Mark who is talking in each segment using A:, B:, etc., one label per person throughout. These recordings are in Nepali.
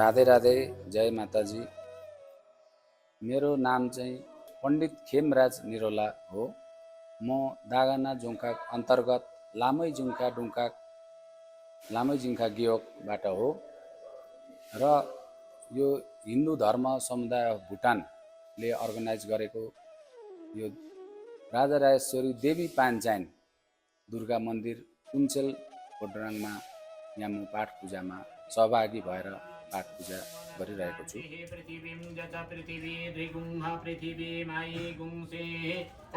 A: राधे राधे, जय माताजी। मेरो नाम चाहिँ पण्डित खेमराज निरोला हो। म दागाना जोङकाक अन्तर्गत लामै जुङका गियोकबाट हो र यो हिन्दू धर्म समुदाय भुटानले अर्गनाइज गरेको यो राजा राजेश्वरी देवी पाञ्चायन दुर्गा मन्दिर कुञ्चेल कोडराङमा यहाँ म पाठ पूजामा सहभागी भएर पाठ पूजा गरिरहेको छु।
B: पृथिवीं जत पृथिवी द्विगुंह पृथिवी मायी गुंसे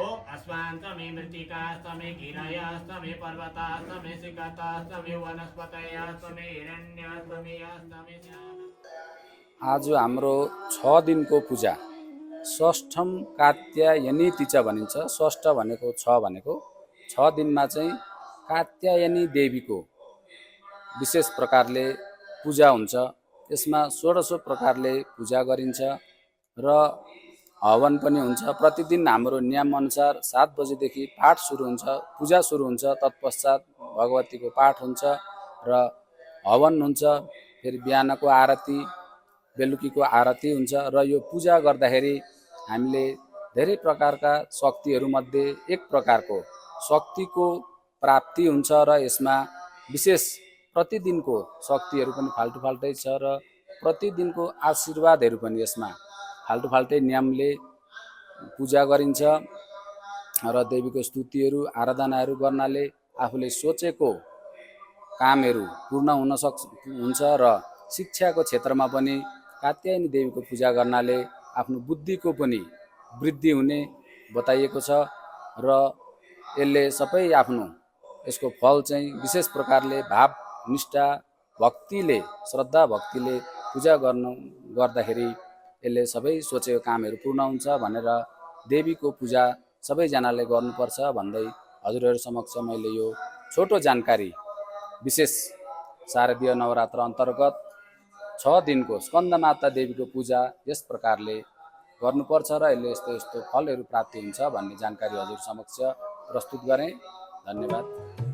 B: ओ अस्मान्तमे मृत्तिकास्तमे गिरयस्तमे पर्वतास्तमे सिकतास्तमे वनस्पतयस्तमे हिरण्यस्तमे यस्तमे
A: आज हाम्रो 6 दिनको पूजा षष्ठम कात्यायनी तीजा भनिन्छ। षष्ठ भनेको 6 भनेको 6 दिनमा चाहिँ कात्यायनी देवीको विशेष प्रकारले पूजा हुन्छ। यसमा 16 प्रकारले पूजा गरिन्छ र हवन पनि हुन्छ। प्रतिदिन हाम्रो नियम अनुसार 7 बजेदेखि पाठ सुरु हुन्छ, पूजा सुरु हुन्छ। तत्पश्चात भगवतीको पाठ हुन्छ र हवन हुन्छ। फेरि बिहानको आरती, बेलुकीको आरती हुन्छ र यो पूजा गर्दाखेरि हामीले धेरै प्रकारका शक्तिहरूमध्ये एक प्रकारको शक्तिको प्राप्ति हुन्छ र यसमा विशेष प्रतिदिनको शक्तिहरू पनि फाल्टु फाल्टै छ र प्रतिदिनको आशीर्वादहरू पनि यसमा फाल्टु फाल्टै नियमले पूजा गरिन्छ र देवीको स्तुतिहरू आराधनाहरू गर्नाले आफूले सोचेको कामहरू पूर्ण हुन्छ र शिक्षाको क्षेत्रमा पनि कात्यायनी देवीको पूजा गर्नाले आफ्नो बुद्धिको पनि वृद्धि हुने बताइएको छ र यसले सबै आफ्नो यसको फल चाहिँ विशेष प्रकारले भाव निष्ठा भक्तिले श्रद्धा भक्तिले पूजा गर्दाखेरि यसले सबै सोचेको कामहरू पूर्ण हुन्छ भनेर देवीको पूजा सबैजनाले गर्नुपर्छ भन्दै हजुरहरू समक्ष मैले यो छोटो जानकारी विशेष शारदीय नवरात्र अन्तर्गत 6 दिनको स्कन्दमाता देवीको पूजा यस प्रकारले गर्नुपर्छ र यसले यस्तो यस्तो फलहरू प्राप्ति हुन्छ भन्ने जानकारी हजुर समक्ष प्रस्तुत गरेँ। धन्यवाद।